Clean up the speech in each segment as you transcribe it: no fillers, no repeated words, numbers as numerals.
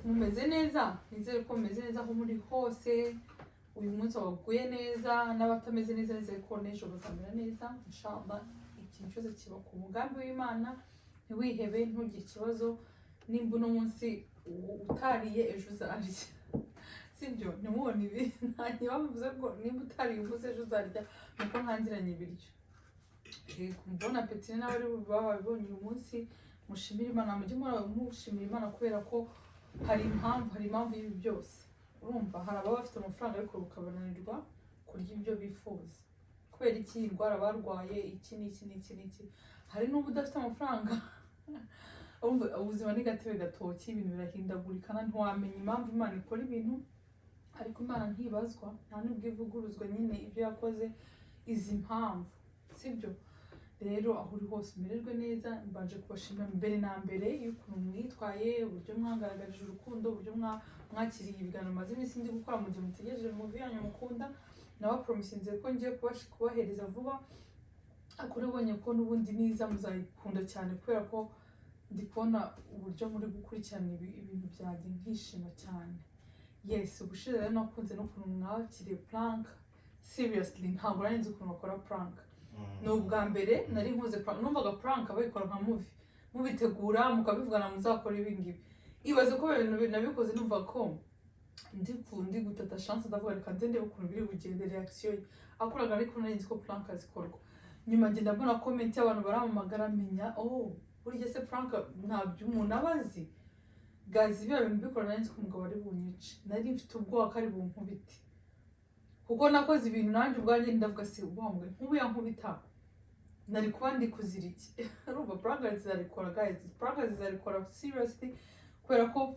Mumeze neza? Nizere ko mumeze neza aho muri hose. Uyu munsi waguye neza, n'abatameze neza nizere ko n'ejo bazamera neza, inshallah. Ikintu cyose kiba ku mugambi w'Imana. Ntiwihebe, ntugire ikibazo. Nimba uno munsi utariye, ejo uzarya, sibyo? Ntimubone ibi, nta bavuze ngo nimba utariye uvuze ejo uzarya, nuko ntangiranye ibiryo. Yego, mbona appétit nawe ari babibonye uyu munsi. Mushimire Imana, mujye mushimira Imana kubera ko hari impamvu y'ibi byose. Urumva, hari ababa bafite amafaranga ariko bakabananirwa kurya ibyo bifuza. Kubera iki? Indwara barwaye, iki n'iki n'iki n'iki. Hari n'ubu udafite amafaranga. Urumva, ubuzima ni gatebe gatoki, ibintu birahindagurikana, ntiwamenya impamvu Imana ikora ibintu. Ariko Imana ntibazwa, nta nubwo ivuguruzwa nyine. Ibyo yakoze izi mpamvu, sibyo? Rero aho uri hose umererwe neza. Mbanje kubashimira mbere na mbere y'ukuntu mwitwaye, uburyo mwangaragarije urukundo, uburyo mwakiriye ibiganiro maze iminsi ndi gukora mu gihe mutegereje movie yanyu mukunda. Nabapromisinze ko ngiye kubahereza vuba, ariko nabonye ko n'ubundi niza muzayikunda cyane, kubera ko ndi kubona uburyo muri gukurikirana ibintu byanjye, nkishima cyane. Yes, ubushize rero nakunze n'ukuntu mwakiriye prank. Seriously, ntabwo nari nzi ukuntu bakora prank. Ni ubwa mbere nari nkoze prank. Numvaga prank bayikora nka movie, mubitegura, mukabivugana, muzakora ibi ngibi. Ibaze ko ibintu nabikoze numva ko ndi gutata chance, ndavuga reka nze ndebe ukuntu biri bugende, reaction ye akoraga. Ariko nari nzi ko prank zikorwa nyuma, ngenda mbona comment y'abantu baramamagara, menya oh, burya se prank ntabyo umuntu aba azi. Guys, biriya bintu mbikora nari nzi ko umugabo ari bunyice. Nari mfite ubwoba ko ari bunkubite, kuko nakoze ibintu nanjye ubwanjye ndavuga se wa mugabo nk'ubu yankubita nari kuba ndi kuzira iki? Urumva, prank zizarikora, guys, prank zizarikora seriously, kubera ko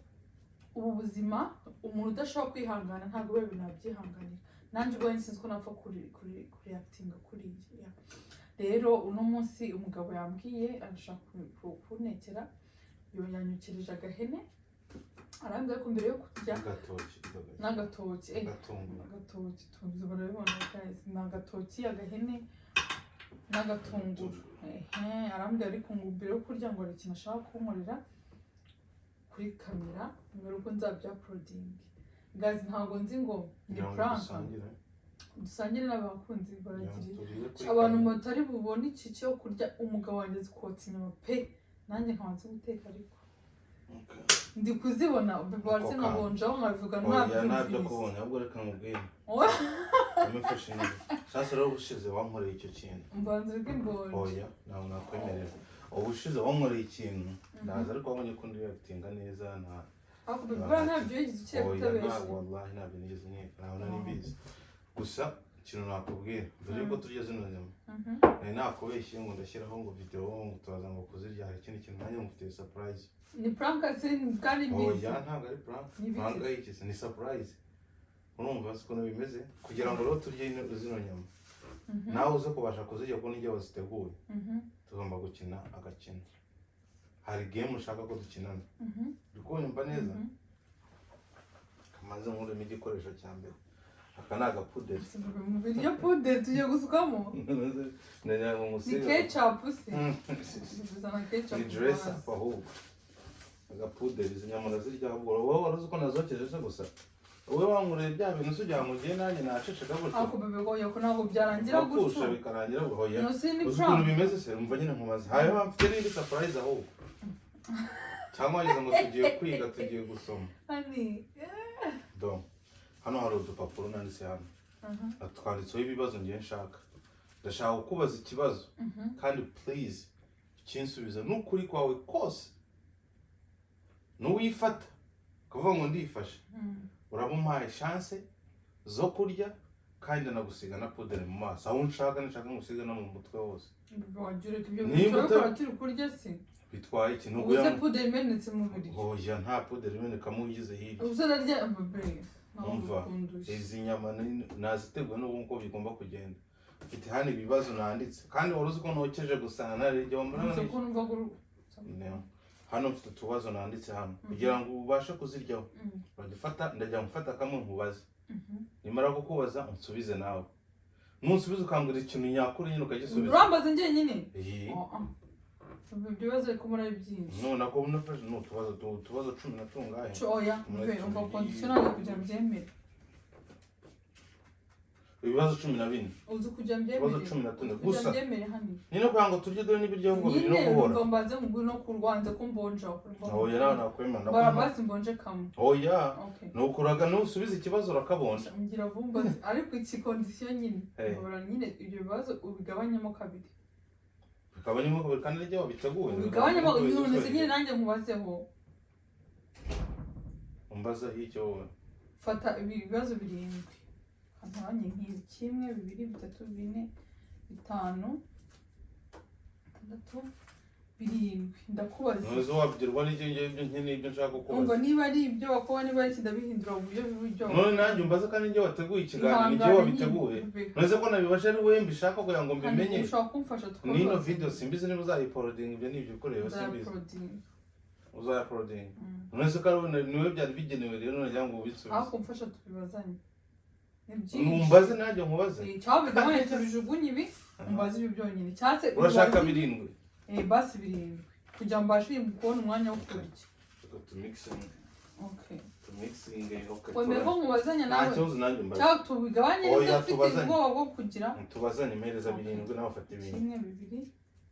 ubu buzima umuntu udashobora kwihangana ntabwo biba ibintu yabyihanganira. Nanjye ubwanjye sinzi ko napfa kuri reactinga kuriya. Yeah. Rero uno munsi umugabo yambwiye arashaka kuntekera, yanyukirije agahene, arambwira ko mbere yo kurya Agatoki. N'agatoki. Agatunguru. Agatoki tuzi, barabibona guys, ni agatoki, agahene n'agatunguru. Ehe, arambwira ariko ngo mbere yo kurya ngo hari ikintu ashaka kunkorera kuri kamera mbere uko nzabyauploadinga. Guys, ntabwo nzi ngo ni Kugira ngo prank. dusangire. Dusangire n'abakunzi Kugira ngo baragiriye turire kuri abantu kamera. mutari bubone iki cyo kurya. Umugabo wanjye azi kotsa inyama pe, nanjye nkaba nzi guteka, ariko ndi kuzibona baretse Ako nkabonjaho nkabivuga. Oya, ntabyo Ntabyumvise. kubonye, ahubwo reka nkubwire. Oya. Amefashe neza. Sasa rero ubushize wankoreye icyo kintu. Mbanza rw'imbonje. Oya, ntabwo nakwemerera. Ubushize wankoreye ikintu ndaza, ariko wabonye ko ndi reactinga neza nta Ariko bibura ntabyo yigize ukeka. Oya. Utabeshye. Ntabwo, wallahi ntabyo nigeze nkeka, ntabwo nari mbizi. Gusa ikintu nakubwira mbere yuko turya zino nyama, nari nakubeshye ngo ndashyiraho ngo video ngo turaza ngo kuzirya, hari ikindi kintu nanjye ngufitiye surprise. Ni prank se kandi mbizi? Oya, ntabwo ari prank. Ni ibiki? Prank y'iki se? Ni surprise. Urumva si ukuntu bimeze? Kugira ngo rero turye zino nyama, nawe uze kubasha kuzirya kuko nijye waziteguye, tugomba gukina agakino. Hari game ushaka ko dukinana. Uri kunyumva neza? Mhm. Kamaze nkuremo igikoresho cya mbere, aka ni agapuderi. Mu biryo puderi tugiye gusukamo? Ndagira ngo Ni ngusige. ketchup se? Zana ketchup. Ni dress up ahubwo, agapuderi. Izi nyama urazirya ahubwo wowe wari uzi ko nazokeje se? Gusa wowe wankoreye bya bintu se ugira ngo ugiye nanjye naceceka gutyo? Ariko bebe, oya, ko ntabwo byarangira Wapfusha gutyo. bikarangira oya. No si ni Uzi ukuntu prank. bimeze se? Umva nyine nkumaze, hanyuma mfite n'indi surprise ahubwo. Cyangwa wagize ngo tugiye kwiga, tugiye gusoma? Honey. Do hano hari udupapuro nanditse hano, twanditseho ibibazo ngiye nshaka. Ndashaka kukubaza ikibazo, kandi please ukinsubiza n'ukuri kwawe kose. Nuwifata ukavuga ngo ndifashe, uraba umpaye chance zo kurya, kandi nagusiga na puderi mu maso aho nshaka, nshaka ngusiga no mu mutwe wose. Bebe, wajya ureka ibyo Nimba bintu turabikora turi kurya se? Bitwaye iki? Ubu se puderi imenetse mu biryo? Oya, nta puderi imenekamo, ugize hirya. Ubu se ndarya, bebe? Ntabwo Umva, bikundushye. izi nyama naziteguye n'ubu nguko bigomba kugenda. Mfite hano ibibazo nanditse, kandi wari uzi ko nokeje gusa narirya wambona. Gusa ko numva ko No. Hano mfite utubazo nanditse hano kugira ngo ubashe kuziryaho. Urajya ufata, ndajya mfata kamwe nkubaze. Nimara kukubaza unsubize nawe. Nunsubiza ukambwira ikintu nyakuri nyine ukagisubiza. Urambaza njyenyine? Iyi. Oh, ah. Ibyo bibazo ariko muri ari byinshi. None ko unafashe ni utubazo cumi na tungahe? Oya, Tumwe, mve umva, tubiri. Condition ntabwo kugira mbyemere. Ibibazo 14. Uzi kugira mbyemere. Utubazo 14 Uzi kugira gusa. mbyemere hano. Nyine kugira ngo turye, dore n'ibiryo ahubwo biri no Nyine guhora. umva, mbanze mugure no kurwanza ko mbonja. Oya, nawe nakwemera. Bara Ndakwemera. basi mbonje kamwe. Oya. Okay. Nukuraga nusubiza ikibazo urakabonja. Ngira vumba, ariko iki condition nyine. Eh. Ubura nyine ibyo bibazo ubigabanyemo kabiri. Bikabanyemo kabiri kandi aribyo wabiteguye. Ubigabanyemo none se nyine nanjye nkubazeho. Umbazaho icyo wowe? Fata ibi bibazo birindwi, nkabanye nk'ibi: kimwe, bibiri, bitatu, bine, bitanu, bitandatu, birindwi. Ndakubaza. Ntuzi wabwirwa n'icyo ngibyo nkeneye, ibyo nshaka Umva, kukubaza. niba ari ibyo wakuba, niba ari iki, ndabihindura mu buryo bw'ibyo. None nanjye umbaza kandi njye wateguye ikiganiro, igihe wabiteguye. Ntuzi ko nabibasha ari wowe mbishaka kugira ngo mbimenye. Ushobora kumfasha N'ino tukabaza. video simbizi niba uzayiporodinga, ibyo ni ibyo ukoreye, simbizi. Nzayaporodinga. Uzayaporodinga. Ntuzi ko ari wowe niwe byari bigenewe rero, nagira ngo ubisubize. Aho kumfasha tubibazanye ni byinshi. Numbaze nanjye nkubaze. Cyangwa bigabanye tubijugunye ibi, umbaze ibi byonyine, cyangwa se Urashaka umbaze- birindwi? Eh, basi birindwi kugira ngo mbashe kubona umwanya wo kurya. Reka tumixinge. Okay. Tumixinge, okay. Wemeye ko nkubazanya Nta nawe? kibazo, nanjye umbaze. Cyangwa tubigabanye Oya, nibyo ufite tubazanye. ubwoba bwo kugira. Tubazanye, mpereza Okay. birindwi nawe ufata ibindi. Kimwe, bibiri,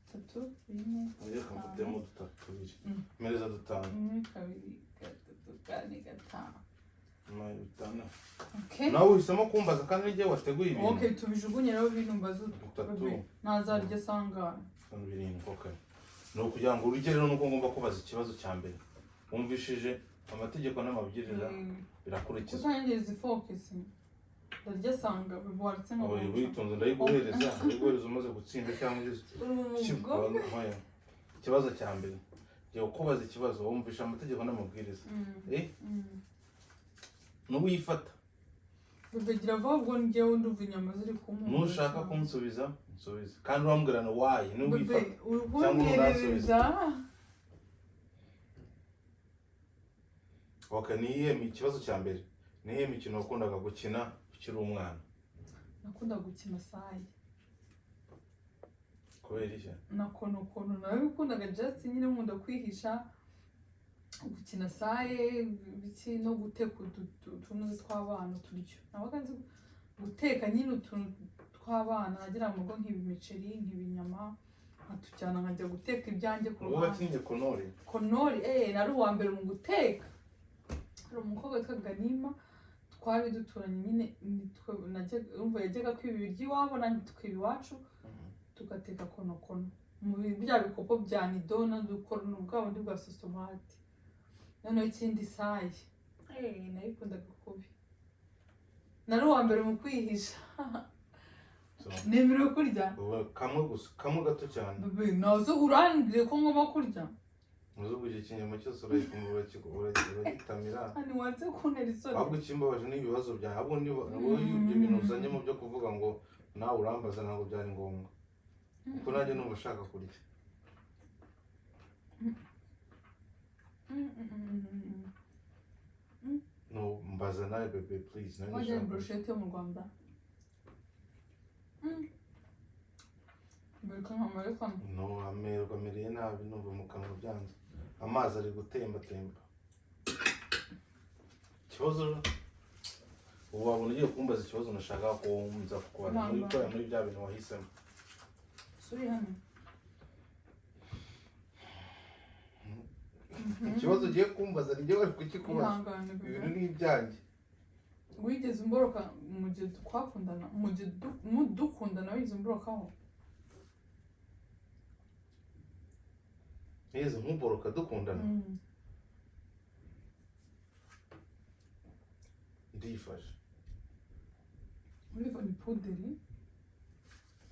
bitatu, bine. Reka mfatemo dutatu, tubiri. Mpereza dutanu. Rimwe, kabiri, gatatu, kane, gatanu. Bitanu. Okay. Nawe uhisemo kumbaza kandi n'igihe wateguye ibintu. Okay, tubijugunye rero bintu mbaze utwo. Bitatu. Bebe, ntazarya sangana. Bitanu, birindwi, okay. Ni ukugira ngo urye rero nuko ngomba kubaza ikibazo cya mbere. Wumvishije amategeko n'amabwiriza birakurikizwa. Kutanyongeza ifokesi, ndarya sanga waretse nka Oya, witonze, ndayiguhereza umaze gutsinda cyangwa ugeze. Umugome. Oya. Ikibazo cya mbere, ngiye kukubaza ikibazo, wumvisha amategeko n'amabwiriza. Eh, nuwifata. Bebe, gira vuba, ubwo njyewe ndumva inyama ziri kumpumura. Nushaka kunsubiza nsubiza, kandi urambwira ngo why Bebe, nuwifata uri cyangwa kunterereza. Okay, ni iyihe ikibazo cya mbere, ni iyihe mikino wakundaga gukina ukiri umwana? Nakunda gukina sayi. Kubera iki? Na konokono nabikundaga, just nyine nkunda kwihisha, gukina saye, biki, no guteka utuntu tw'abana turyo. Nabaga nzi guteka nyine utuntu tw'abana, nagera mu rugo nkiba imiceri, nkiba inyama, nkatujyana nkajya guteka ibyanjye ku Wowe ruhande. wakinnye konori? Konori, eh, nari uwa mbere mu guteka. Hari umukobwa witwa Ganima twari duturanye nyine, urumva yajyaga kwiba ibiryo iwabo, nanjye tukiba iwacu, tugateka konokono mu bya bikopo bya nido, na bwa bundi bwa sositomate. Noneho ikindi sayi, eh, nayikundaga kubi, nari uwa mbere mu kwihisha. So, Nemerewe kurya? wowe kamwe gusa, kamwe gato cyane. Bebe, nazo urambwire ko ngomba kurya. Uzi ubwo icyo kinyama cyose uragikumva, uragitamira. Hano wanze kuntera isoni. Ahubwo ikimbabaje ni ibibazo byawe, ahubwo niba wowe ibyo bintu uzanyemo byo kuvuga ngo nawe urambaza ntabwo byari ngombwa, kuko nanjye numva ushaka kurya. No mbaza nawe bebe, please, nanjye Wajya nshaka kurya. Broshete yo mu Rwanda. Mbere nkamareka. No amerwa amereye nabi, numva mu kanwa byanze, amazi ari gutembatemba. Ikibazo ubu wabona ugiye kumbaza ikibazo nashaka ko nza kukubaza muri Ntabwo. gukora muri bya bintu wahisemo. Suri hano. Ikibazo ugiye kumbaza nijye bari kukikubaza. Ihangane bebe. Ibintu ni ibyanjye. Wigeze umboroka mu gihe twakundana, mu gihe dukundana, wigeze umborokaho? Nigeze nkuboroka dukundana? Ndifashe. Uriva ni puderi.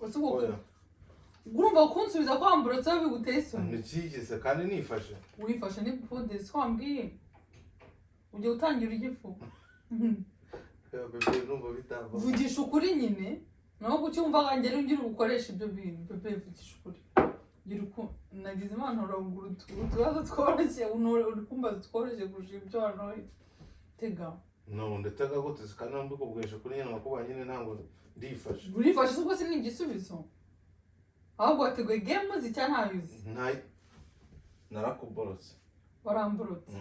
Ese ubwo Oya. urumva kunsubiza ko wamborotseho biguteye isoni? Ntikigeze kandi nifashe. Wifashe ni puderi, si wambwiye ugiye gutangira igifu. Oya, bebe, numva bitamba. Vugisha ukuri nyine, naho kuki wumva ngera ugira ubukoresha ibyo bintu? Bebe, vugisha ukuri, gira uku nagize imana uragura utubazo tworoshye, uri kumbaza tworoshye kurusha ibyo wantoye tega. No ndatega gute se kandi mbikubwisha kuri nyine nakubaye nyine ntabwo ndifashe. Urifashe ubwo si ni igisubizo, ahubwo wateguye game uzi cyangwa ntayo uzi? Nta Narakuborotse. Waramborotse?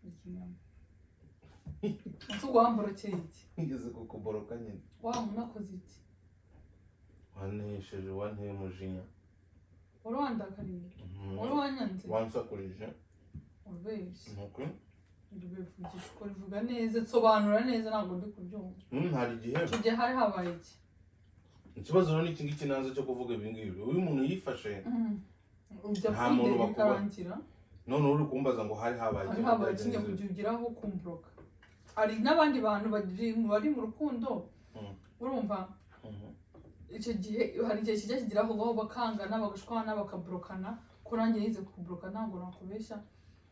Ikinyama. Ese ubwo wamborokeye iki? Nigeze kukuboroka nyine. Wa muntu akoze iki? Wantesheje, wanteye umujinya. Wari wandakariye? Wari wanyanze? Wansakurije. Ubeshye. Ni ukuri. Bivugisha uko, rivuga neza, nsobanura neza, ntabwo ndi kubyumva. Hari igihe. Icyo gihe hari habaye iki? Ikibazo rero ni iki ngiki nanze cyo kuvuga ibi ngibi. Uyu muntu yifashe Ujya Nta muntu kundeba bakubona. bikarangira. None uri kumbaza ngo hari habaye Hari iki? habaye iki kugira ugeraho kumboroka? Hari n'abandi bantu bari mu rukundo, urumva? Icyo gihe hari igihe kijya kigeraho aho bakangana, bagashwana, bakaborokana. Ko nanjye nize kuboroka, ntabwo nakubeshya.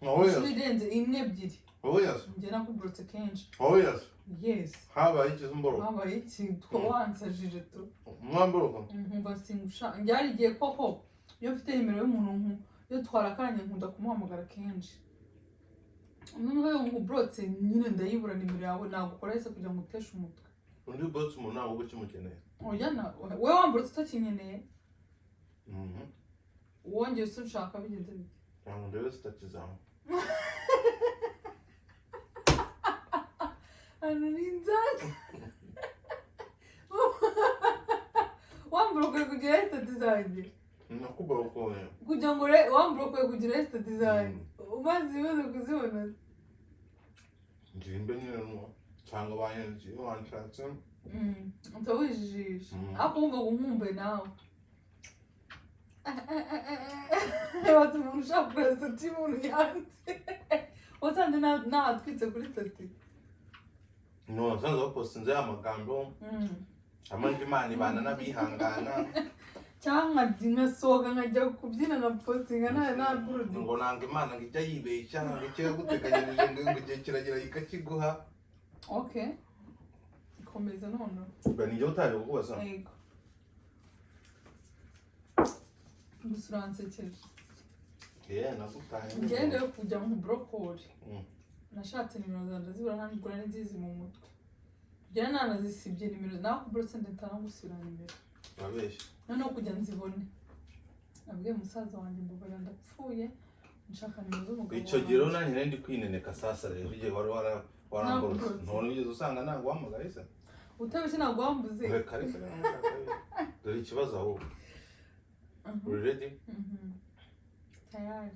Wowe Inshuro irenze imwe, ebyiri. Wowe yasi. Njye nakuborotse kenshi. Wowe yasi. Yes. Habaye iki mboroka? Habaye iki two wansajije tu? Mwamboroka. Nkumva singusha. Njye hari igihe koko iyo mfite nimero y'umuntu iyo twarakaranye nkunda kumuhamagara kenshi. Noneho iyo nkuborotse nyine ndayibura nimero yawe, nagukora ese kugira ngo uteshe umutwe? Undi borotse umuntu ntabwo uba ukimukeneye. Oya, na wowe wamborotse utakinkeneye. Wongeye se unshaka bigenze bite? Ntabwo ndebe status zawe. Hano ni inzaka. Wamborokoye kugira status zanjye? Nakuborokoye. Kugira ngo wamborokoye kugira status zanjye umaze ibibazo kuzibona? Ngimbe nyine nuwo cyangwa banyandikiye wanshatse. Utawijijisha. Ariko wumva ngo nkumbuye nawe. Watse umuntu ushaka kureba status y'umuntu yanze, wasanze natwitse kuri status. No, nsanze bapostinze ya magambo amwe ngo Imana ibana n'abihangana. Cyangwa nkasohoka nkajya kubyina nka postinga nta burudi. Ngo nanga Imana ngo ijya yibeshya, ngo icyo yaguteganyirije ngo igihe kiragera ikakiguha. Okay, komeza noneho. Ubwo ni njyewe utaje kukubaza. Yego, gusa uransekeje. Yeah, nagutaye. Ngende yo kujya mu brokori. Nashatse nimero zanjye ndazibura, nta nubwo nari nzizi mu mutwe, kugira nanazisibye nimero nawe kuborotse ndahita nagusubira nimero. Urabeshya. Noneho kugira nzibone nabwiye musaza wanjye, mbabara ndapfuye, nshaka nimero z'umugabo Icyo gihe rero wanjye. nanjye nari ndi kwineneka. Sasa rero igihe wari waramborotse, Nakuborotse. none wigeze usanga ntabwo wahamagaye se? Utabeshye ntabwo wambuze. Reka reka reka, dore ikibazo ahubwo. Uri ready? Mhm. Tayari.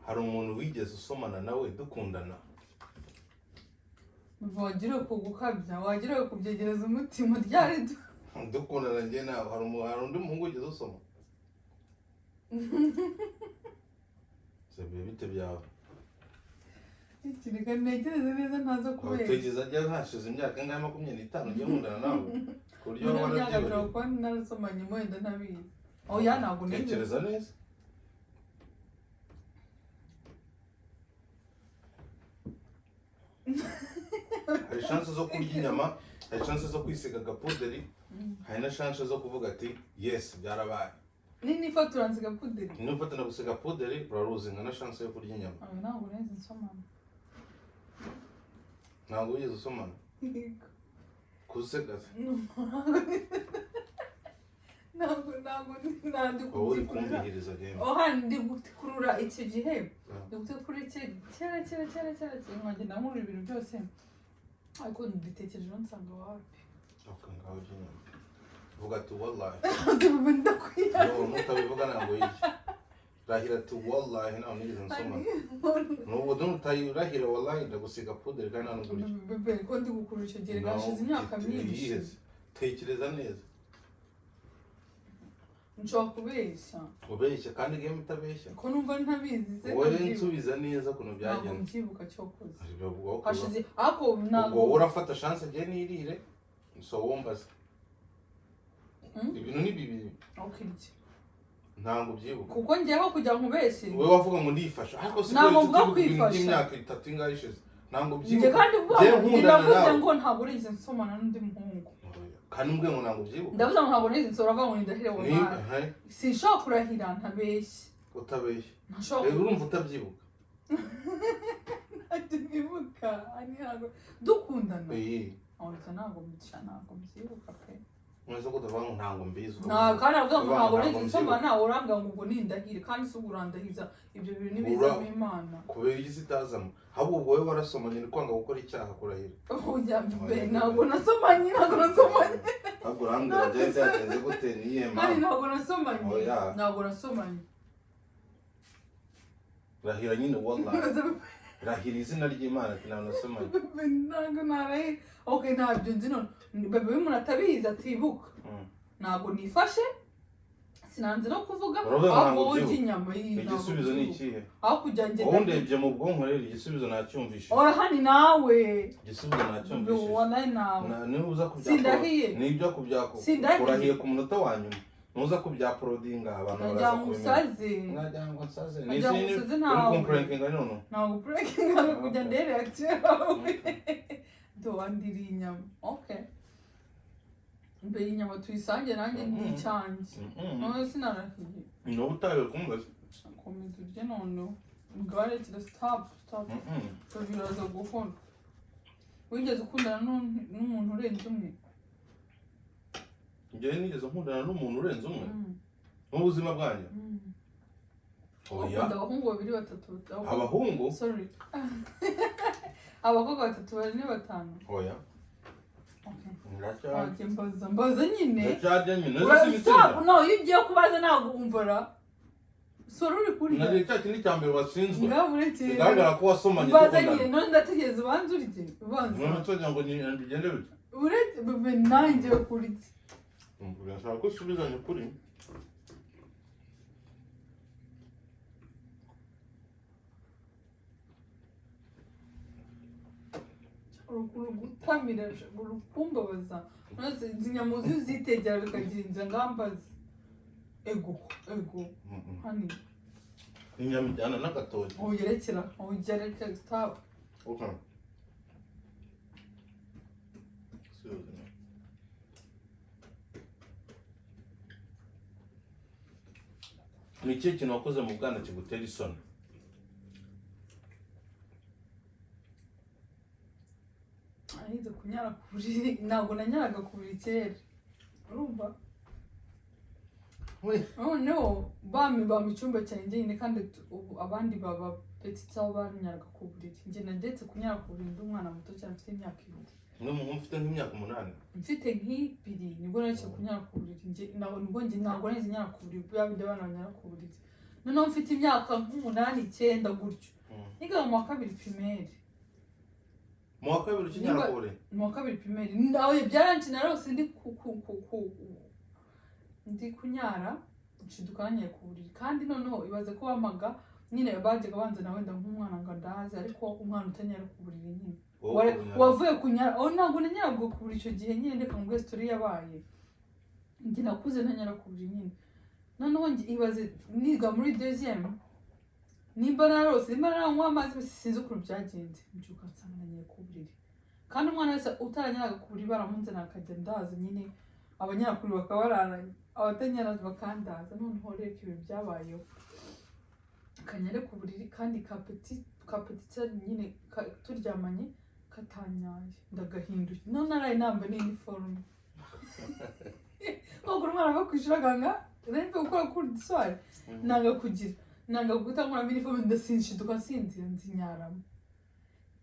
Hari umuntu wigeze usomana nawe dukundana? Wagiriwe ku gukabya, wagiriwe kubyegereza umutima ryari Dukundana njye nawe, hari undi muhungu wigeze usoma? Sebe bite byawe? Iki, reka ntekereze neza, ntaza kubeshya. Utigeze ajya, hashize imyaka ingahe, 25 ngiye nkundana nawe, ku buryo Muri waba iyo myaka warabyibagiwe. nshobora kuba narasomanye wenda ntabizi. Oya, ntabwo nigeze. Tekereza neza. Hari chance zo kurya inyama, hari chance zo kwisiga agapuderi, hari na chance zo kuvuga ati yes, byarabaye. Nifata uransiga puderi? Niba ufata gusiga puderi, uraruzinga na chance yo kurya inyama. Oya, ntabwo nigeze nsomana. Ntabwo wigeze usomana? Yego. Kusegaza. Ntabwo nandi Wowe uri kubyikurura. kumbihiriza rero. Oha, ndi gukurura icyo gihe, ndi gukurura icyo kera kera kera kera kera, nkagenda nkurura ibintu byose, ariko mbitekerejeho nsanga wapi. Okay, ngaho urya inyama, vuga ati wallahi. Ubu ndakwiye. No, nutabivuga ntabwo yijya. Rahira ati wallahi ntabwo nigeze nsomana. Nubwo nutayirahira wallahi, ndagusiga puderi kandi nta nubwo urya. Bebe, ko ndi gukurura icyo gihe, hashize imyaka myinshi. Yiheze. Tekereza neza. Nshobora kubeshya. Ubeshya kandi game itabeshya. Ko numva ntabizi se? Wowe Ndabyibuka. nsubiza neza ukuntu Ntabwo byagenze. mbyibuka cyokoze. Ubwo Hashize, ariko ntabwo wowe urafata chance agiye nirire, so wumbaze. Ibintu ni bibiri. Okay, iki? Ntabwo ubyibuka. Kuko njyeho kugira ngo nkubeshye. Wowe wavuga ngo ndifasha, ariko si Ntabwo ko mvuga turi ibintu kwifasha. by'imyaka 3 ingahe ishize, ntabwo Njye ubyibuka. kandi vuba Njyewe ngo nkundana ndavuze nawe. ngo ntabwo urigeze nsomana n'undi muhungu. Kandi umbwiye ngo ntabwo ubyibuka. Ndavuze ngo ntabwo nigeze nsora, ngo ndahire Ni wallahi. Sinshobora kurahira ntabeshye. Utabeshya. Ntashobora. Rero urumva utabyibuka. Ntacyo nibuka, ari ntabwo dukundana. Iyi. Oya, ntabwo mbyibuka, ntabwo mbyibuka pe. Mwese ko tuvuga ngo ntabwo mbizi. Nta kandi aravuga ngo Uvuga ntabwo ngo nigeze ntabwo nsomana, urambwira ngo ubwo nindahire, kandi si ubwo urandahiza ibyo bintu ntibizamo Imana. Kubera igisi itazamo, ahubwo ubwo wowe warasomanye, uri kwanga gukora icyaha, kurahira. Oya, be, ntabwo nasomanye, ntabwo nasomanye. Ahubwo urambwira byari byagenze gute, niyihe Kandi mpamvu? ntabwo nasomanye. Oya. Ntabwo nasomanye. Rahira nyine, wallahi, rahira izina ry'Imana ati ntabwo nasomanye. Ntabwo naraye. Okay, ntabyo nzi none bebe, iyo umuntu atabizi, atibuka. Ntabwo nifashe, sinanze no kuvuga. Uravuga ngo ahubwo ntabwo wowe urya ubyibuka. inyama y'iyi, ntabwo Igisubizo ni ubyibuka. ikihe? Aho kujya ngenda. Wowe ndebye mu bwonko rero, igisubizo nacyumvishije. Ora hani nawe. Igisubizo nacyumvishije. Wallahi nawe. Niba uza Sindahiye. Nibyo kubyako. Sindahiye. Kurahiye ku munota wa nyuma, nuza kubyaprodinga abantu Nagira baraza ngo kubimenya. usaze. Nagira ngo nsaze? Nagira ngo usaze Uri ntawe. kumprankinga none? Ntabwo purekinga, kujya ndebe reaction yawe. Do wandiriye inyama. Okay, mbere inyama tuyisange, nanjye ndi icyanjye. None sinarahiye? Ni wowe utabiwe kumbaza. Komeza urye noneho, bwarekera. Stop, stop. Biraza guhora. Wigeze ukundana n'umuntu urenze umwe? Njyewe nigeze nkundana n'umuntu urenze umwe mu buzima bwanjye? Oya. Ukunda abahungu babiri, batatu, Abahungu? Sorry, abakobwa batatu, bane, batanu? Oya. Okay. Ndacyarya. Wajya mbaza, mbaza nyine. Ndacyarya nyine. Stop, no, iyo ugiye kubaza ntabwo umvara sora uri kurya. Nariye cya kindi cya mbere watsinzwe. Ngaho urekeye. Bigaragara ko wasomanye Mbaza dukundana. nyine none, ndategereza ubanza urye, ubanza. None tugira ngo bigende bite? Uretse bebe, nanjye kurya. Birasaba ko usubizanya ukuri. Uri gutamira, uri kumbabaza. None izi nyama uzi uzitegera bikagira inzira ngambaza. Ego, ego. Hani. Inyama ijyana n'agatoki. Ugerekera, ugerekera, stop. Okay. Subiza. Ni ikihe kintu wakoze mu bwana kigutera isoni? Nize kunyara ku buriri. Ntabwo nanyaraga ku buriri kera, urumva? Noneho bami bampa icyumba cyanjye nyine, kandi ubu abandi baba petite aho banyaraga ku buriri, njye ndetse kunyara ku buriri ndi umwana muto cyane, mfite imyaka 2. Mfite nk'imyaka 8. Mfite nk'ibiri nibwo naretse kunyara ku buriri. Njye nibwo njye ntabwo nahise nyara ku buriri, bya bindi abana banyara ku buriri. Noneho mfite imyaka nk'umunani, icyenda gutyo, niga mu wa kabiri primaire. Mu wa kabiri ukinyara ku buriri? Mu wa kabiri primaire nawe byaranshi, narose ndi ku ku ku ku ndi kunyara, nshiduka nanyaye ku buriri. Kandi noneho ibaze ko bamaga nyine, bajyaga banzana wenda nk'umwana ngo ndaze, ariko umwana utanyara ku buriri nyine. Wowe kunyara. Wavuye kunyara. Oh, ntabwo nanyaraga ku buriri icyo gihe nyine. Reka nguhe story yabaye. Njye nakuze ntanyara ku buriri nyine. Noneho njye ibaze niga muri deuxième, nimba narose, nimba naranywa amazi, sinzi ukuntu byagenze, mbyuka nsanga nanyaye ku buriri. Kandi umwana wese utaranyaraga ku buriri baramunzana akajya ndaza nyine, abanyarakuru bakaba bararanye, abatanyara bakandaza. Noneho reka ibintu byabayeho, kanyare ku buriri, kandi ka petit ka petit nyine turyamanye katanyaye, ndagahinduye. None naraye nambaye n'iniforume, nkuko umwana ava ku ishuri aganga nari mvuye gukora cours du soir. Nanga kugira, nanga guhita nkuramo iniforume, ndasinshiduka nsinzira, nzinyaramo.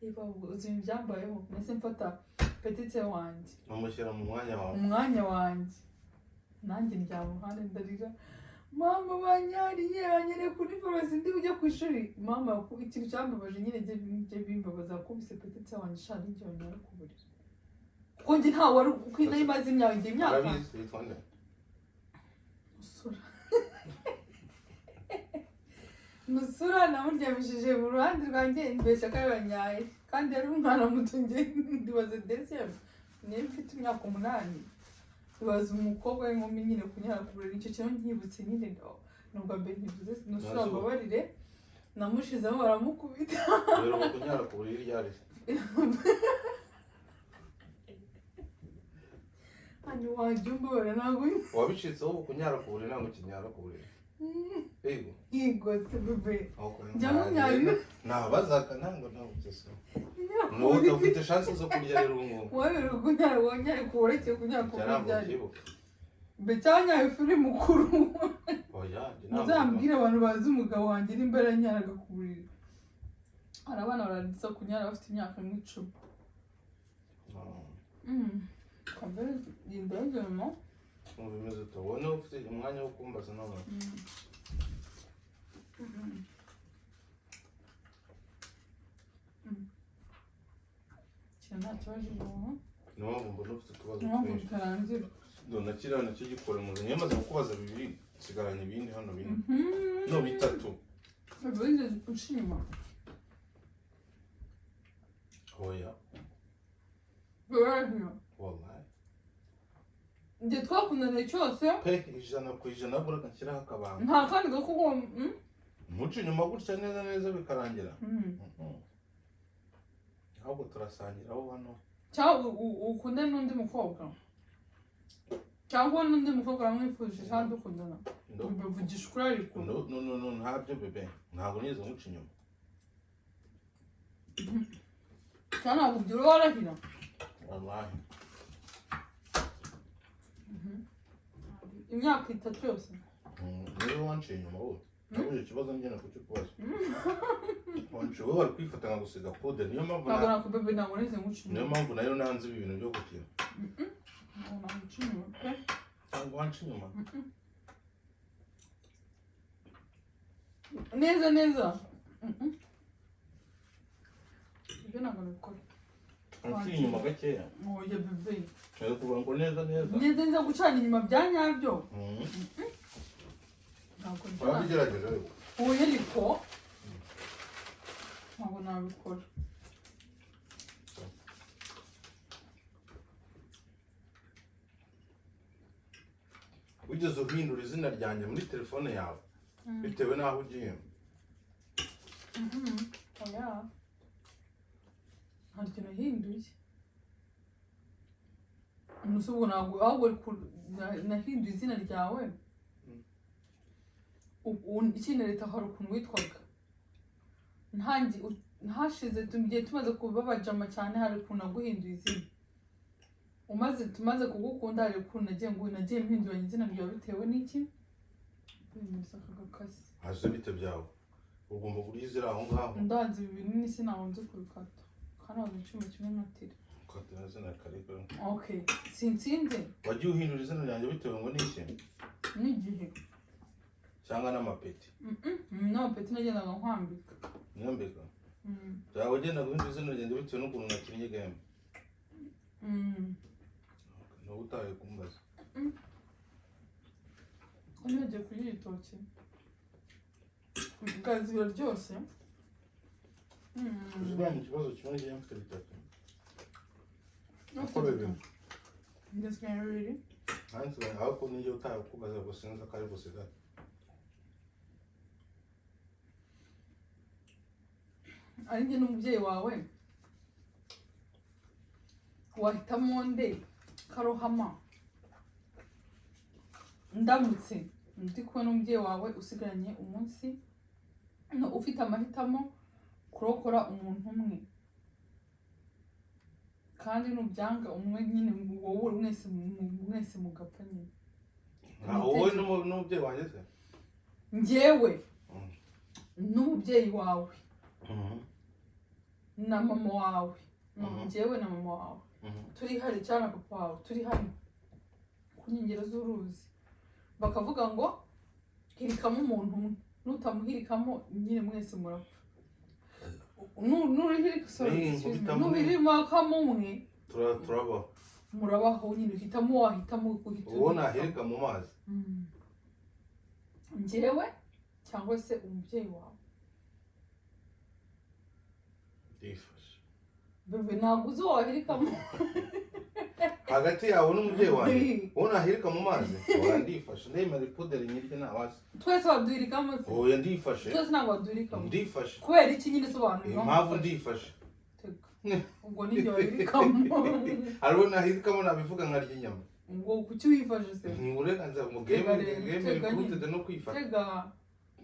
Reba uzi ibintu byambayeho, nahise mfata petite wanjye. Umushyira mu mwanya wawe. Umwanya wanjye, nanjye ndyama iruhande, ndarira: "Mama, banyariye, banyereye kuri farumasi, ndi bujye ku ishuri." Mama, ikintu cyambabaje nyine, njye bimbabaza kubise petite wanjye sha ninjye wanyara ku buriri, kuko njye ntawe wari, kuko nari maze imyaka, njye imyaka. Arabizi, yitwa nde? Nusura. Nusura namuryamishije mu ruhande rwanjye, mbeshya ko ari banyaye, kandi yari umwana muto. Njye ndibaze deuxième, niyo mfite imyaka 8. Ibaza umukobwa w'inkumi nyine kunyara ku buriri. Icyo kintu nkibutse nyine, ni ubwa mbere nkivuze. Nusura, Nazuba. mbabarire. Namushizemo baramukubita. Uheruka kunyara ku buriri ryari? Hano wajya umbabarira, ntabwo Wabicitseho ubu kunyara ku buriri, ntabwo ukinyara ku buriri? Yego. Yego se bébé. Okay. Njya munyara. Nabazaga ntabwo byose. Nubu ufite chance zo kurya rero ubu ngubu. Wowe uri kunyara, wonyara kurekeye kunyara ku Ibyo ntabwo byari. mbyibuka. Mbe cyanyaye uri mukuru. Oya, njye ntabwo. Muzambwire abantu bazi umugabo wanjye nimba yaranyaraga ku buriri. Hari abana barangiza kunyara bafite imyaka nk'icumi. No. Kambe indege mo. Umva imeze ute? Wowe niba ufite umwanya wo kumbaza none. Ikintu nta kibazo ubu. Niyo mpamvu mbona ufite utubazo Impamvu twinshi. bitarangira. Ndona kiriya nacyo gikora mu nzu. Niyo maze kukubaza bibiri, nsigaranye ibindi hano bine. No, bitatu. Wigeze uca inyuma? Oya. Birahira. Wallahi. Igihe twakundaniye cyose Pe, 100% ahubwo reka nshyiraho akabanga. Nta kandi gakoko. Ntuce inyuma gutya neza neza bikarangira. Ahubwo turasangiraho hano. Cyangwa ukundane n'undi mukobwa, cyangwa n'undi mukobwa aramwifuje cyangwa dukundana. No. Mbivugisha ukuri ariko. No, no, no, no, ntabyo bébé. Ntabwo nigeze nkuca inyuma. Cyangwa ntabwo ubyura warahira. Wallahi. Imyaka 3 yose. Niba wanciye inyuma wowe. Ntabwo icyo kibazo njye nakukikubaza. Wanciye wowe wari kwifata nkagusiga pude, niyo mpamvu Ntabwo nakubebe, ntabwo nigeze nguca niyo inyuma. mpamvu nayo nanze ibi bintu byo gukina. Ntabwo naguca inyuma pe. Ntabwo wanca inyuma. Neza neza. Ibyo ntabwo nabikora. Wanciye inyuma gakeya. Oya bébé. Nari kuvuga ngo neza neza. Neza neza gucana inyuma bya nyabyo. Ntabwo njya. Wabigerageje ariko. Oya, ariko ntabwo nabikora. Wigeze uhindura izina ryanjye muri telefone yawe bitewe n'aho ugiye? Oya, nta kintu nahinduye. Umunsi ubwo ntabwo ahubwo nahinduye izina ryawe. Ikindi, leta hari ukuntu witwaga ntangi hashize igihe tumaze kuba abajama cyane, hari ukuntu naguhinduye izina umaze tumaze kugukunda. Hari ukuntu nagiye ngo nagiye mpinduranya izina ryawe bitewe n'iki. Bimeze aka gakasi. Hasi bite byawe, ugomba kurya iziri aho ngaho. Ndanze ibi binini, sinabwo nzi kubikata kandi ntabwo icyuma kimwe natira. Ukatira izina kariko. Okay, sinsinze. Wagiye uhindura izina ryanjye bitewe ngo n'iki? N'igihe. Cyangwa n'amapeti? N'amapeti nagendaga nkwambika. Nyambika byawe, ugenda guhindura izina ryanjye bitewe n'ukuntu nakinnye game. Nawe utaye kumbaza. Ko nibagiye kurya igitoki, bwazi biraryoshye. Uzi ikibazo kimwe ngiye mfite bitatu uko bibiri. Ndasigaye bibiri. Nanjye ahubwo nijye utaye kubaza ngo sinzi ko ari busigare. Ari njye n'umubyeyi wawe, wahitamo nde karohama? Ndamutse ndi kumwe n'umubyeyi wawe, usigaranye umunsi, no ufite amahitamo kurokora umuntu umwe, kandi nubyanga umwe nyine wowe mwese mwese mugapfa nyine. Nka wowe n'umubyeyi wanjye se? Njyewe n'umubyeyi wawe na mama wawe, no, njyewe na mama wawe turi hari cyangwa na papa wawe turi hano ku nkengero z'uruzi, bakavuga ngo hirikamo umuntu umwe, nutamuhirikamo nyine mwese murapfa. Nuhirika, sorry, excuse me, nkubitamo umwe. nuhirikamo umwe Turabaho. Murabaho nyine. Uhitamo, wahitamo guhita Uwo nahirika mu mazi? Njyewe cyangwa se umubyeyi wawe. Ndifashe. Bébé, ntabwo uzi uwo wahirikamo. Hagati yawe n'umubyeyi wanjye, uwo nahirika mu mazi? Oya, ndifashe, ndemera ipuderi nyirye ntawazi. Twese waduhirikamo se? Oya, ndifashe. Twese ntabwo waduhirikamo. Ndifashe. Kubera iki nyine? Sobanura. Impamvu ndifashe. Tega. Ubwo nijye wahirikamo. Hari uwo nahirikamo nabivuga nkarya inyama. Ngo kuki wifashe se? Ni uburenganzira mu game. Tega rero, Game tega nyine. recruited no kwifata. Tega.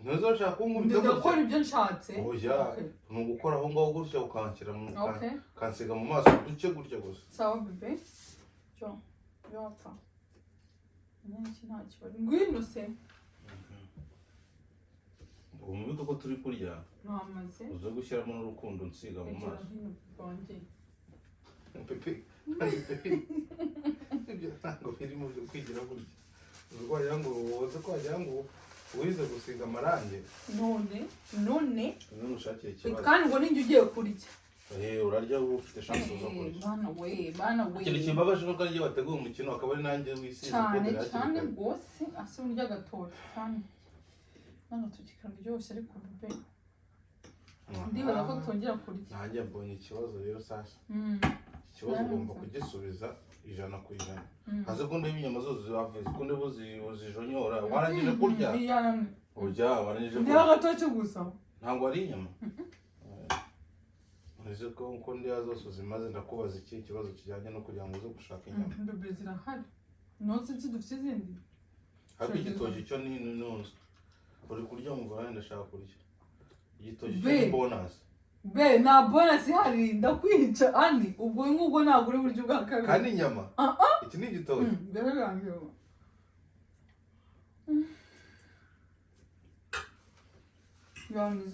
Ntuzashaka kunkubita Ndakora gutya? ibyo nshatse. Oya. Okay. Ni ugukora aho ngaho gutya, ukanshyira mu Okay. ukansiga mu maso duke gutya gusa. Sawa bébé, cyo yopfa iki, nta kibazo, ngwino se. Ubu mubigo ko turi kurya, Mwamaze. uze gushyiramo n'urukundo, nsiga mu Egera maso. hino wanjye. Pepe, ibyo ntabwo biri mu byo kwigira gutya. Uzi ko wagira ngo uzi ko wagira ngo wize gusiga amarangi. None none. Uze ngushakire ikibazo. Kandi ngo ninjye ugiye kurya. Eh, urarya, uba ufite chance zo kurya. Bana we, bana we. Ikintu kimbabaje nuko ari njye wateguye umukino, akaba ari nanjye wisize Cyane. ikote hakiri Cyane kare. rwose, ase urya agatoki cyane n'agatoki kararyoshye, ariko bébé, ndibaza ko twongera kurya. Nanjye mbonye ikibazo rero sasa. Ikibazo ugomba kugisubiza 100%. Haze ko ndeba inyama zose zibavuze ko ndeba uzijonyora, warangije kurya? Ujya warangije Ndeba kurya? Agatoki gusa. Ntabwo ari inyama. Uzi ko ndeba zose uzimaze, ndakubaza iki kibazo kijyanye no kugira ngo uze gushaka inyama. Bébé, zirahari nonse nsi dufite izindi. Ariko igitoki cyo ni nunze uri kurya ngo nawe ndashaka kurya igitoki cyo. Be. Ni bonus. Be, nta bonus ihari, ndakwica ani ubwo ngubwo, ntabwo uri buryo bwa kabiri. Kandi inyama. Ah. Iki ni igitoki. Birarangiye. Yalnız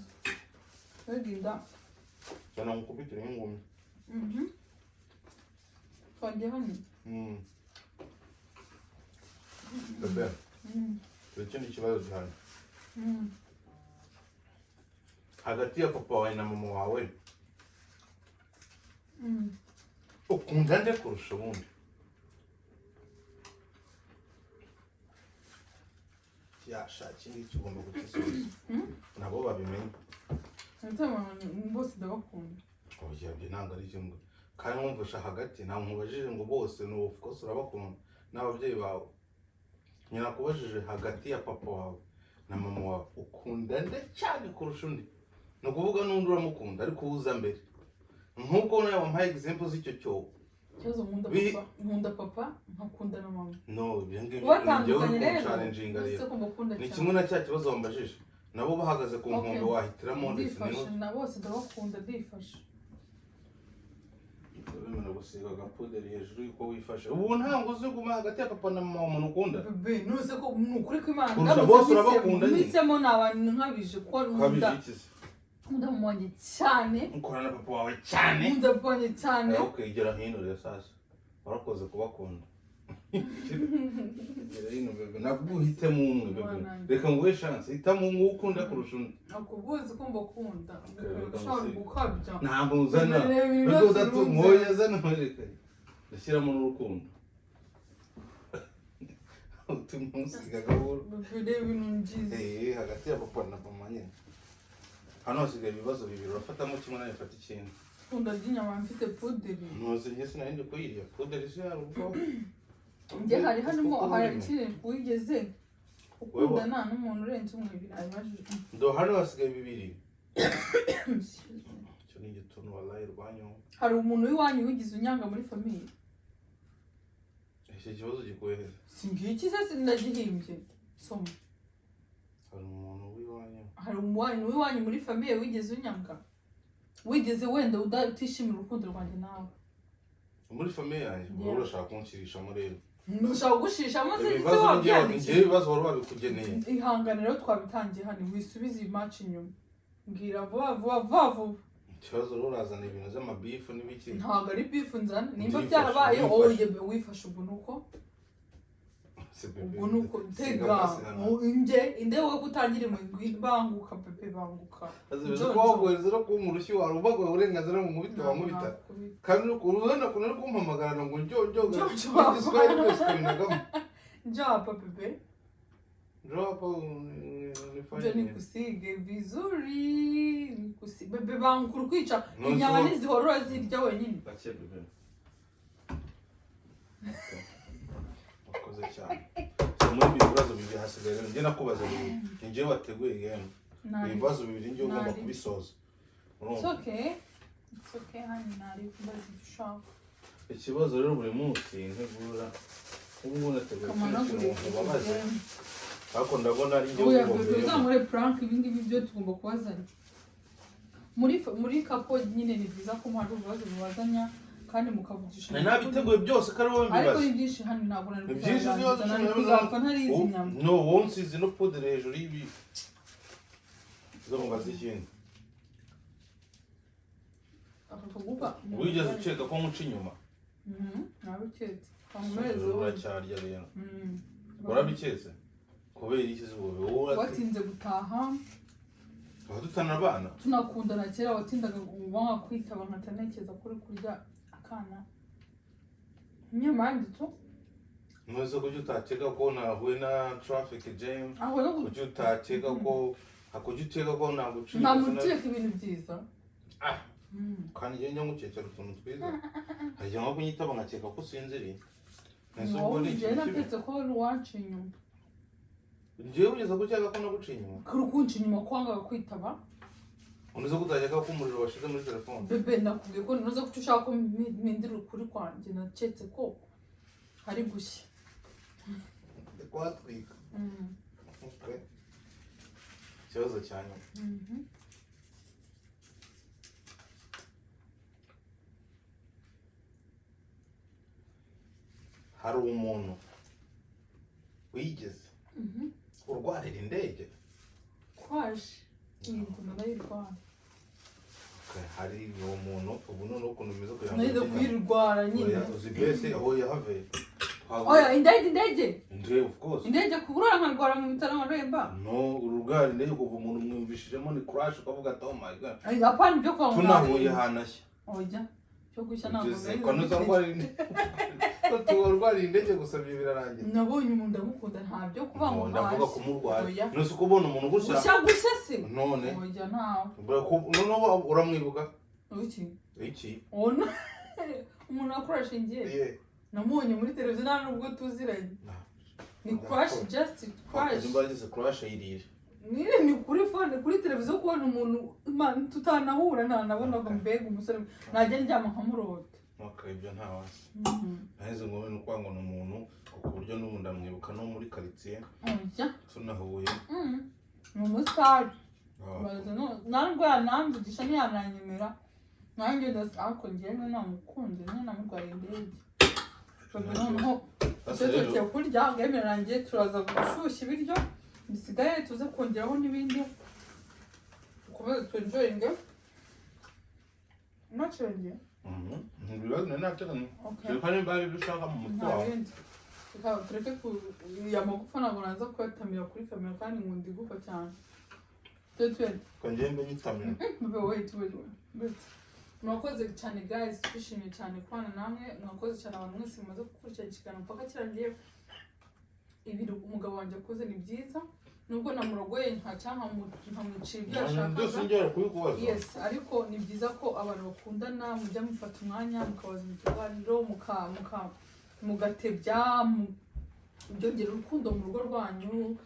bagenda. Cyane nkukubitire nk'ingumi. Twagiye hano. Bébé, dore ikindi kibazo gihari. Hagati ya papa wawe na mama wawe, ukunda nde kurusha ubundi? Yasha, iki ngiki ugomba kugisubiza nabo babimenye. Ndetse abantu bose ndabakunda. Oya, ibyo ntabwo ari kimwe. Kandi wumvisha hagati, ntabwo nkubajije ngo bose, ni of course urabakunda n'ababyeyi bawe. Nyina, hagati ya papa wawe na mama wawe, ukunda nde cyane kurusha undi? Ni ukuvuga n'undi uramukunda, ariko uza mbere, nk'uko nawe wampaye example z'icyo cyobo. Ikibazo, nkunda papa, nkunda papa, nkakunda na mama. No, ibyo ngibyo Kubatandukanye njyewe uri rero kunchallenginga rero. Uretse ko mbakunda Ni cyane. kimwe na cya kibazo wambajije, nabo bahagaze ku nkombe, wahitiramo ndetse Ndifashe, na bose ndabakunda, ndifashe. Uremera gusiga agapuderi hejuru y'uko wifashe? Ubu ntabwo uzi guma hagati ya papa na mama umuntu ukunda. Bébé, nuze ko ni ukuri kw'Imana. Kurusha Ndamutse bose urabakunda nyine. mpisemo ni abantu nkabije kuko nkunda. Kabije iki se? Nkunda mama wanjye cyane. Ukorana na papa wawe cyane. Nkunda papa wanjye cyane. Eh, okay, gera hino rero sasa, warakoze kubakunda. Gera hino bébé, nabwo uhitemo umwe bébé. Mwana. Reka nguhe chance, hitamo umwe ukunda kurusha undi. Akubuzi ko mbakunda. Okay, reka Ushobora ngusige. gukabya. Ntabwo uzana. Reba ibintu Reka byose udatu urunze. nkoya zana nkwereke, ndashyiramo n'urukundo, utuma usiga gahoro. Bébé, reba ibintu ngize. Eh, hagati ya papa na mama nyine, hano hasigaye ibibazo bibiri, urafatamo kimwe nawe mfata ikindi. Nkunda ry'inyama mfite puderi. Ntuzi, njye sinari ndi kuyirya, puderi si hari ubwo. Njye hari harimo Kuko hari urimo. ikindi wigeze ukundana n'umuntu urenze umwe, birabajije. Ndo hano hasigaye bibiri, icyo ni igituntu wallahi rwanyu. Hari umuntu w'iwanyu wigize unyanga muri famille? Iki kibazo gikuye he? Si ngiki se, sinagihimbye, soma. Hari umuntu w'iwanyu? Hari umuntu w'iwanyu muri famille wigeze unyanga, wigeze wenda utishimira urukundo rwanjye nawe? Muri famille yanjye? Yeah. Wowe urashaka kunshirishamo rero. Ntushaka gushishamo se se? Ibibazo njyewe Wabyandikiye. ibibazo wari wabikugeneye. Ihangane rero, twabitangiye hano, wisubize iyi match inyuma, mbwira vuba vuba vuba vuba. Ikibazo rero, urazana ibintu by'amabifu n'ibiki. Ntabwo ari bifu nzana, nimba Ndifashe, byarabayeho. ndifashe. Oye, wifashe ubwo nuko Si bébé, ubwo nuko siga tega amasigana. Nge inde wowe gutangira imigwi, banguka bébé, banguka. Azi ko waguhereza no kumpa urushyi, wari ubaguha uburenganzira ngo nkubite, wankubita. Nakubita. Kandi urabona ukuntu uri kumpamagara ngo njyo njyo Njyo, njyo. n'igiswahili byose ukabinagamo. Njoo hapa bébé. Njoo hapa nifanye Njoo nini? nikusige vizuri, nikusige bébé, banguka, uri kwica Nonse inyama ntizihora urazirya wenyine. Gake bébé. Okay. Wakoze cyane. So muri ibi bibazo bibiri hasigaye rero njye nakubaza bibiri, ni njyewe wateguye game. Nari. Ibibazo bibiri njye ugomba Nari. kubisoza. It's Urumva? okay, it's okay honey, nari kumbaza icyo ushaka. Ikibazo rero, buri munsi ntegura Ubu ngubu nateguye kino Kamanagure. kintu ngo nkubabaze, ariko ndabona ari njye Oya bébé, wihombeyemo. Uzamure prank. Ibi ngibi byo tugomba kubazanya muri couple nyine. Ni byiza ko muhari ibibazo mubazanya kandi mukavugisha Nari nabiteguye byose ko ari wowe ariko mbibaza. ni byinshi hano, ntabwo nari Ni byinshi kuzarangiza, byose. nari kuzapfa ntarizi inyama. No, wowe unsize no pudere hejuru y'ibi zo mubaza ikindi. Aka kagufa. Wigeze ukeka ko nkuca inyuma? Nabiketse, kangumereze. Uracyarya rero. Urabiketse kubera iki se? Ubu wowe Watinze gutaha. Tuba tutanabana. Tunakundana kera watindaga wanga kwitaba, nkatanekeza ko uri kurya akana nyamandi tu. Ntuzi kuki utakeka ko nahuye na traffic jam? Aho rero. Kuki utakeka ko, kuki ukeka ko naguciye? Nta muntu ukeka ibintu byiza. Ah. Kandi njye njya ngukekera utuntu twiza, nkajya nko kunyitaba nkakeka ko usinziriye. Ese ubwo Wowe ni njyewe ikintu kibi? naketse ko wari uwanca inyuma. Njyewe ugeze gukeka ko naguciye inyuma? Kuri kunca inyuma, kwangaga kwitaba. Unuze ko utakeka ko umuriro washize muri telefone? Bébé, nakubwiye ko ntuze kuki ushaka ko mpindura ukuri kwanjye. Naketse ko hari gushya. Ndi kuhatwika. Okay. Ikibazo cya nyuma. Hari umuntu wigeze urwarira indege? Kwaje iyi ngoma ndayirwara. Okay, hari uwo muntu ubu noneho ukuntu bimeze kugira ngo Nahize ujye kuyirwara nyine. Oya, uzi bese aho yahaveye? Oya, indege, indege. Indege, of course. Indege kurara nkarwara mu bitaro nkaremba. No, ururwara indege kuva umuntu mwumvishijemo ni crash, ukavuga ati: "Oh my God." Ay, apana ibyo kwa Tunahuye muganga. hanashya. Oya, cyo gushya ntabwo Ugeze nari. kwa nuza ndwarira indege, turwarira indege gusa, ibyo birarangira. Nabonye umuntu ndamukunda, nta byo kuvuga ngo No, ndavuga hasi. kumurwara. Oya. Ntuzi kubona umuntu gushya? Gushya, gushya se? None Oya, ntawe. Noneho uramwibuka? Iki? Iki? Uwo umuntu akoresha ingiye. Yeah. Namubonye muri televiziyo, nta nubwo tuziranye. Ni crush, just crush. Nimba yagize crush yirira. Ni kuri phone, kuri televiziyo, kubona umuntu man tutanahura, ntanabonaga, mbega umusore najya ndyama nkamurota. Okay, ibyo nta wasi. Naheze ngo ni ukuvuga ngo ni umuntu ku buryo n'ubu ndamwibuka no muri karitsiye Oya. tunahuye. Ni umusitari. Ah. Baza ntabwo yanamvugisha, ntiyananyemera nanjye ariko njyewe namukunze nyine, namurwaye indege. Bébé, noneho Sasa icyo rero tugiye kurya game irangiye, turaza gushyushya ibiryo bisigaye, tuze kongeraho n'ibindi, dukomeze twenjoyinge unacenge. Ibibazo nari nateganya. Okay. Reka nimba hari ibyo ushaka mu mutwe Nta wawe. bindi. Reka tureke ku ya magufa, ntabwo naza kuyatamira kuri kamera kandi nkunda igufa cyane. Tujye tuyarya. Reka ngende nyitamira. Bébé, wait, wait, wait. Murakoze cyane guys, twishimiye cyane kubana namwe. Mwakoze cyane abantu mwese mumaze gukurikirana ikiganiro mpaka kirangiye. Ibintu umugabo wanjye akoze ni byiza, nubwo namurogoye nka cyangwa nkamucira ibyo Byose yashakaga. ngera kubikubaza. Yes, ariko ni byiza ko abantu bakundana mujya mufata umwanya mukabaza mu muka muka mugatebya, byongera urukundo mu rugo rwanyu.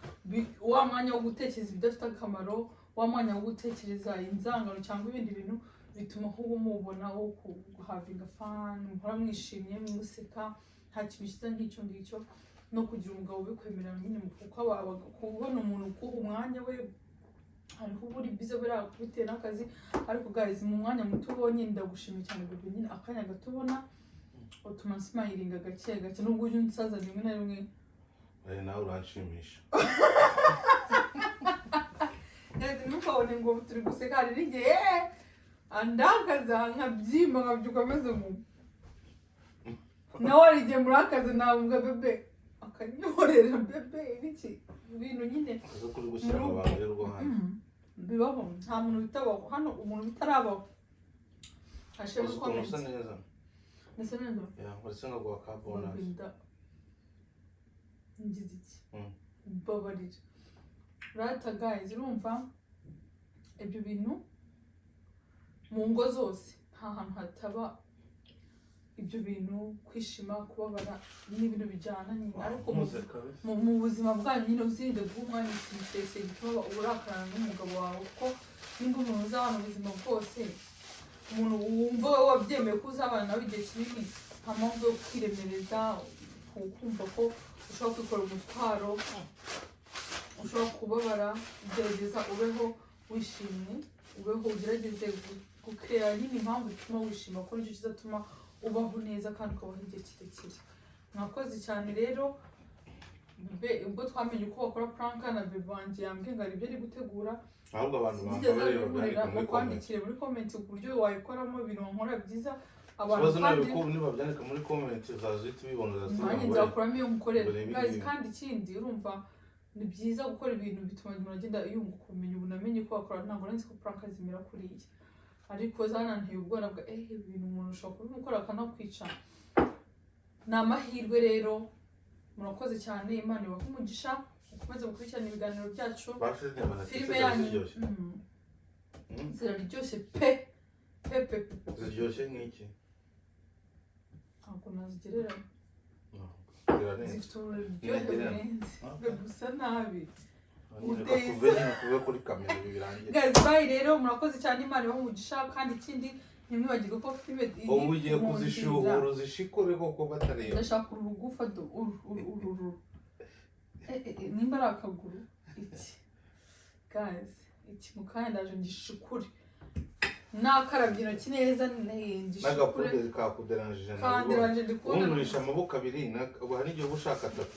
Wa mwanya wo gutekereza ibidafite akamaro, wa mwanya wo gutekereza inzangano cyangwa ibindi bintu, bituma nk'ubu mubona wo guhavinga fun, muhora mwishimye, museka. Nta kintu cyiza nk'icyo ngicyo, no kugira umugabo ubikwemerera nyine, kuko kubona umuntu ukuha umwanya we, hariho uba uri bize buriya bitewe n'akazi. Ariko guys, mu mwanya muto ubonye, ndagushimiye cyane bébé nyine, akanya gato ubona utuma nsmilinga gake gake, nubwo ujya unsaza rimwe na rimwe. Eh, nawe uranshimisha. Guys, ntimukabone ngo turi guseka, hari n'igihe andakaza nkabyimba, nkabyuka ameze ngo nawe hari igihe murakaza, navuga bébé akanyorera, bébé ibiki, ibintu nyine. Uzi ko uri gushyira amabanga y'urugo hanze. Bibaho, nta muntu bitabaho hano, umuntu bitarabaho hashize. Uzi ukuntu usa neza? Ndetse neza. Ya, uretse nkaguha ka bonus. Bagenda ngize iki? Babarira rata guys, urumva ibyo bintu mu ngo zose, nta hantu hataba ibyo bintu. Kwishima, kubabara ni ibintu bijyana nyine, ariko Muze kabisa. mu buzima bwanyu nyine uzirinde guha umwanya ikintu kirekire gituma urakarana n'umugabo wawe, kuko nimba umuntu uzabana ubuzima bwose, umuntu wumva wowe wabyemeye ko uzabana nawe igihe kinini, nta mpamvu yo kwiremereza. kumva ko ushobora kwikorera umutwaro, ushobora kubabara. Gerageza ubeho wishimye, ubeho ugerageze gukeya nyine impamvu ituma wishima, kuko nicyo kizatuma ubaho neza kandi ukabaho igihe kirekire. Mwakoze cyane rero. Bebe, ubwo twamenye uko bakora prank, na bebe wanjye yambwiye ngo hari ibyo ari gutegura. Ahubwo abantu Sinigeze bambabarire abinkorera. babyandike muri comment. Bakwandikire muri comment ku buryo wayikoramo ibintu nkora byiza abantu. Ikibazo Kandi nibabyandika muri comment, uzaza uhita ubibona, uzaza nanjye ngo nzakuramo iyo nkorera. ngo urebe Guys, ibi. kandi ikindi, urumva ni byiza gukora ibintu bituma umuntu agenda yunguka ubumenyi. Ubu namenye ko bakora, ntabwo nari nzi ko prank zimera kuriya, ariko zananteye ubwoba bwa ibintu umuntu ushobora kubimukora akanakwica. Ni amahirwe rero. Murakoze cyane, Imana ibahe umugisha, mukomeze gukurikirana ibiganiro byacu. Bashize inyama na Filime zari yanyu ziryoshye. Ziraryoshye pe pe pe pe pe. Ziryoshye nk'iki? Ntabwo nazigereranya. No, zirarenze. Zifite uburyohe Ntigereranya. burenze. Okay. Gusa nabi. Reka tuve nyine, tuve kuri kamera, ibi birangire. Guys, bye rero, murakoze cyane, Imana ibahe umugisha. Kandi ikindi, ntimwibagirwe ko filime iri Ubu ugiye mu kuzishuhura nzira. uzishikure koko batareba. Ndashaka uru rugufa do, uru uru uru uru. Nimba ari akaguru iki, guys, iki mu kanya ndaje ngishikure nakarabye intoki neza, ngishikure. N'agapude kakuderanjije. Kandi Nabibonye. ranje ndi kubona. Ubundi urisha amaboko abiri, ubu hari n'igihe uba ushaka atatu.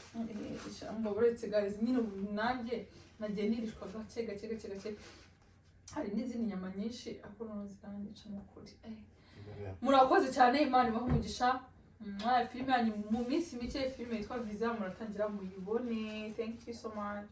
Ijambo uretse, guys, nyine ubu nanjye nagiye nirishwa gake gake gake gake. Hari n'izindi nyama nyinshi, ariko noneho ziranyica n'ukuri. Murakoze cyane, Imana ibahe umugisha. Mwah, filime yanyu mu minsi mike, filime yitwa Visa, muratangira muyibone. Thank you so much.